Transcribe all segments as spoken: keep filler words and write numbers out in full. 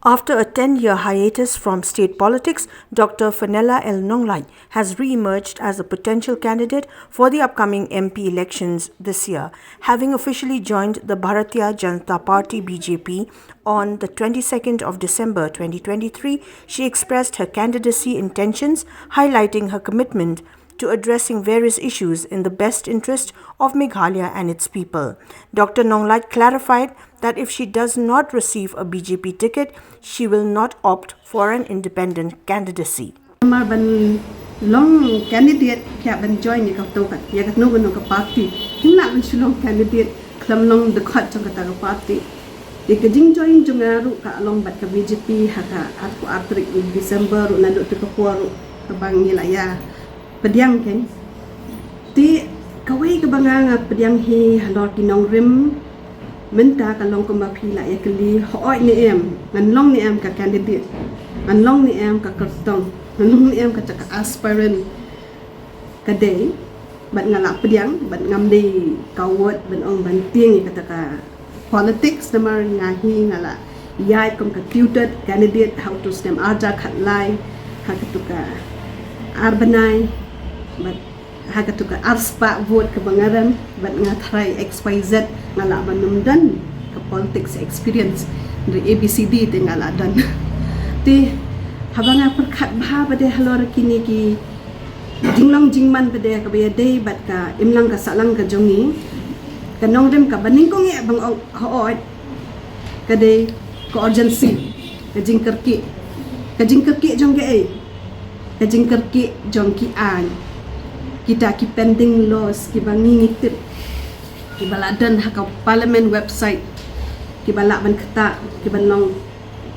After a ten-year hiatus from state politics, Doctor Fenella L. Nonglait has re-emerged as a potential candidate for the upcoming M P elections this year. Having officially joined the Bharatiya Janata Party, B J P, on the twenty-second of December twenty twenty-three, she expressed her candidacy intentions, highlighting her commitment to addressing various issues in the best interest of Meghalaya and its people. Doctor Nonglait clarified that if she does not receive a B J P ticket, she will not opt for an independent candidacy. Namar ban long candidate, phi hap ban join ïa kato ka, ïa kano kano ka party. Hynrei ban shu long candidate khlem long dkhot jong kata ka party. Ïa ka jingjoin jong nga ruh ka long bad ka B J P ha ka arphew ar tarik December ruh, naduh te ka por ruh kaba ngi la ïa pdiang kein. Te kawei kaba nga nga pdiang hi halor ki nongrim, mynta ka long kumba phi la ïa kylli, hooid ne em, ngan long ne em ka candidate, ngan long ne em ka kyrtong, ngan long ne em kata ka aspirant. Ka dei, bad nga la pdiang, bad ngam dei coward ban ong ban tieng ïa kata ka politics, namar nga hi nga la ïaid kum ka tutored candidate ha uto u snem arhajar khatlai, ha katu ka ar bnai, bad ha katu ka arspah vote kaba nga rem, bad nga tharai X Y Z nga lah ban ym don ka politics experience, hynrei A B C D te nga la don. Te haba nga pyrkhat bha pat halor kine ki jinglong jingman pat kaba ïadei bad ka imlang ka sahlang ka jong ngi, ka nongrim kaba nyngkong eh ba nga ong hooid, ka dei ka urgency, ka jingkyrkieh. Ka jingkyrkieh jong kaei? Ka jingkyrkieh jong ki aiñ, kita ki pending laws kiba ngi ngi tip, kiba la don ha ka parliament website, kiba lah ban ktah, kiba long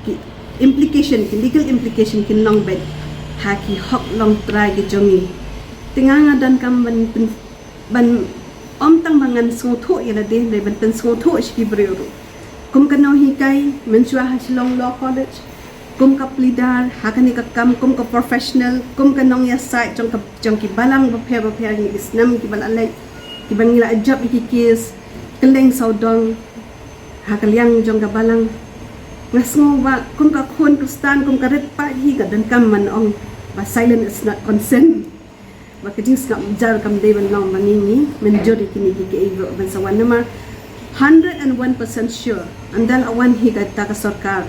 ki implication, ki legal implication kin long beit ha ki hok longtrai ki jong ngi. Te nga nga donkam ban pyn-, ban ym tang ba ngan sngewthuh ïa lade, hynrei ban pynsngewthuh sha ki briew ruh. Kum ka nonghikai mynshuwa ha Shillong Law College, kum ka pleader ha kane ka kam, kum ka professional, kum ka nongïasaid jong ka, jong ki balang bapher bapher, ngi ki snem kiba la leit, kiba ngi la jop ïa ki case kylleng sawdong ha ka liang jong ka balang. Nga sngew ba kum ka khun Khristan, kum ka rit paid hi, ka donkam ban ong ba silence is not consent. Ba ka jingsngap jar kam dei ban long ba ngi ngi mynjur ïa kine ki kaei ruh ban sa wan, namar hundred and one percent sure, ynda la wan hi kata ka sorkar,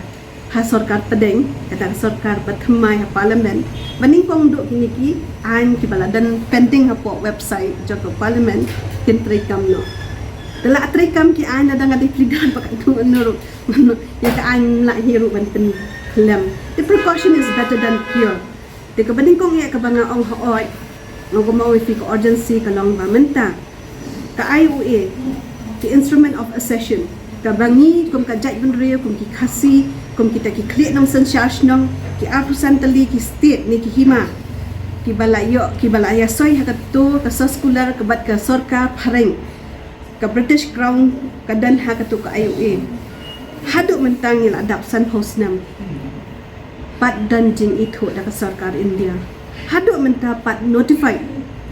ha sorkar pdeng, kata ka sorkar ba thymmai ha parliament, ba nyngkong duh kine ki aiñ kiba la don pending hapoh website jong ka parliament kin treikam noh. Te la treikam ki aiñ, lada nga dei pleader ba katno katno ruh, ïa ka aiñ la hi ruh ban pynkhlem. The precaution is better than cure. Te kaba nyngkong eh kaba nga ong hooid, nga ong kumba ong ïa phi, ka urgency ka long ba mynta ka I O A, ka Instrument of Accession, kaba ngi kum ka jaitbynriew, kum ki Khasi, kum kita ki khlieh nongsynshar shnong, ki arphew san tylli ki state ne ki hima, kiba la ïoh, kiba la ïasoi ha kato ka soskular ka bad ka sorkar phareng, ka British Crown, ka don ha kato ka I O A. Haduh mynta ngi la dap sanphew snem, pat don jingithuh da ka sorkar India. Haduh mynta pat notified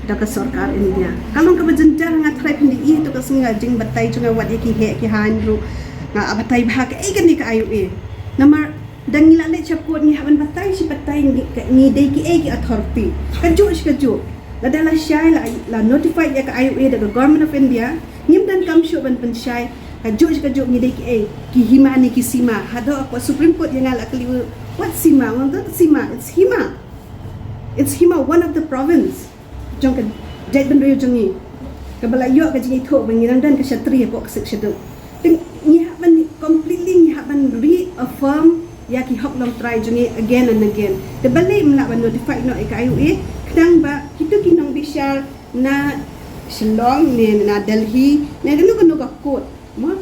da ka sorkar India. Ka long kaba jynjar, nga tharai phin ïohi ha kato ka sngi ka jingbatai jong nga wat ïa ki heh ki haiñ ruh, nga batai bha kaei kane ka I O A. Namar da ngi la leit sha court ngi hap ban batai shi batai ngi, ka, ngi dei kiei ki authority. Kajuh shi kajuh, lada la shai, la, la notified ïa ka I O A da ka Government of India, ngim donkam shuh ban pynshai kajuh shi kajuh ngi dei kiei, ki hima ne ki sima. Haduh ka Supreme Court ïa nga la kylli, what sima? Nga ong sima, it's hima. It's hima, one of the province jong ka jaitbynriew jong ngi, kaba la ïoh ka jingithuh ba ngi nang don ka shatri hapoh ka Sixth Schedule. Te ngi hap ban completely, ngi hap ban reaffirm ïa ki hok longtrai jong ngi again and again. Te balei ym lah ban notify noh ïa ka I O A, khnang ba kito ki nongbishar na Shillong ne na Delhi ne kano kano ka court, mo,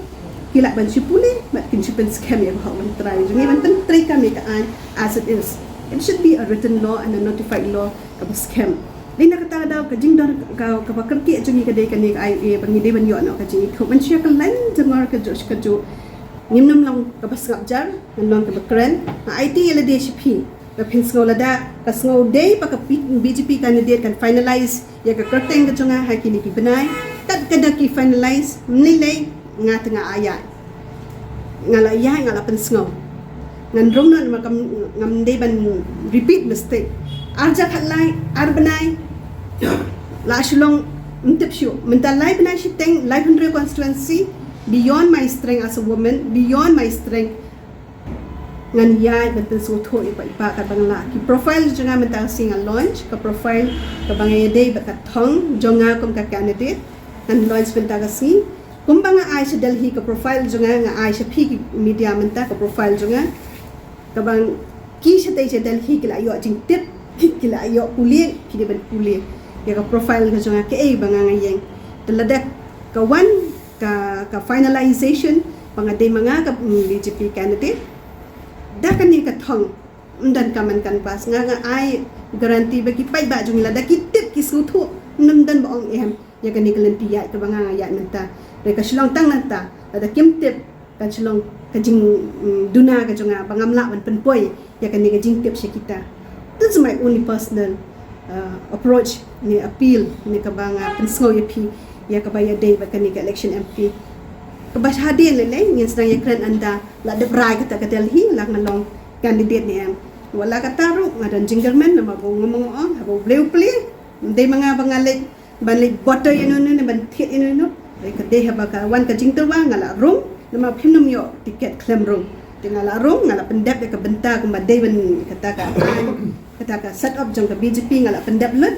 ki lah ban shu pule bad kin shu pynskhem ïa ka hok longtrai jong ngi, ban pyntreikam ïa ka aiñ as it is. It should be a written law and a notified law kaba skhem. Dei na kata ka daw ka jingdon ka, kaba kyrkieh jong ngi ka dei kane ka I O A, ba ngi dei ban ïoh noh ka jingithuh. Mynshuwa ka lain jong nga kajuh shi kajuh, ngim nym long kaba sngap jar, ngan long kaba kren. Nga aiti ïa lade shi phi, ba phin sngew, lada ka sngew dei ba ka P-, B J P candidate kan finalize ïa ka kyrteng ka jong nga ha kine ki bnai, kat ka da ki finalize, mynlei nga te nga ïaid, nga la ïaid, nga la pynsngew. Ngan rung noh namar kam ngam dei ban repeat mistake. Arja khatlai, ar bnai, la Shillong ym tip shuh. Mynta lai bnai shiteng, lai hynriew constituency, beyond my strength as a woman, beyond my strength. Ngan ïaid ban pynsngewthuh ïa paidbah katba ngan lah. Ki profile jong nga mynta ka sngi nga launch, ka profile kaba nga ïadei bad ka thong jong nga kum ka candidate. Ngan launch mynta ka sngi. Kumba nga ai sha Delhi ka profile jong nga, nga ai sha phi ki media mynta ka profile jong nga. Kaba ki shatei sha Delhi ki la ïoh jingtip, ki la ïoh pule, ki dei ban pule ïa ka profile ka jong nga, kaei ba nga nga ïeng. Te lada ka wan ka, ka finalization ba nga dei ma nga ka, mm, B J P candidate, da kane ka thong ym donkam ban canvass. Nga, nga ai guarantee ba ki paidbah jong ngi lada ki tip ki sngewthuh, ym don ba ong em ïa kane ka lynti ïaid kaba nga nga ïaid mynta. Dei ka Shillong tang nangta, lada kim tip, kan shu long ka jing, mm, duna ka jong nga ba ngam lah ban pynpoi ïa kane ka jingtip sha kita. That's my only personal, uh, approach ne appeal ne kaba nga pynsngew ïa phi ïa kaba ïadei bad kane ka election M P. Kaba shadien lei lei ngin sdang ïakren ynda la dep rai kata ka Delhi la nga long candidate ne em. Wat la katta ruh nga don jingkyrmen namar ba ngam ong haba U Blei u plie. Ym dei ma nga ba nga leit ban leit botoi ïano ïano ne ban thied ïano ïano. Dei ka dei haba ka wan ka jingtyrwa nga la rung namar phim nym ïoh tiket khlem rung. Te nga la rung, nga la pyndep ïa ka bynta kumba dei ban kata ka, kata ka set up jong ka B J P nga la pyndep lut.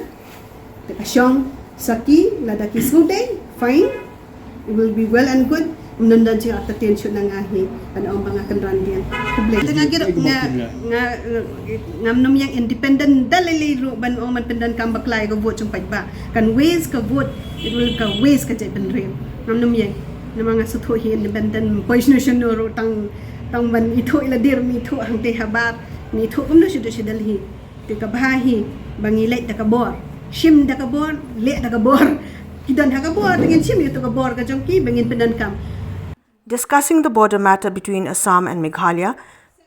Te ka shong sa ki, lada ki sngewdei, fine. It will be well and good. Ym don jingïaid ktien shuh na nga hi ban ong ba nga kynran dien. Khublei. Te nga kyrpad nga, nga, ngam nym ïeng independent da lei lei ruh ban ong ban pyndonkam bakla ïa ka vote jong paidbah. Kan waste ka vote, it will ka waste ka jaitbynriew. Ngam nym ïeng. Namar nga sngewthuh hi independent poi shano shano ruh tang, tang ban ithuh ïa lade ruh ym ithuh hangtei habar, ym ithuh kumno shu duh sha Delhi. Te ka bha hi ba ngi leit da ka bor, shim da ka bor, leh da ka bor. Ki don ha ka bor, te ngin shim ïa ka bor ka jong ki ba ngin pyndonkam. Discussing the border matter between Assam and Meghalaya,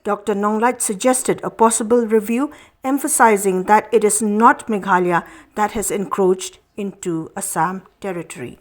Doctor Nonglait suggested a possible review, emphasizing that it is not Meghalaya that has encroached into Assam territory.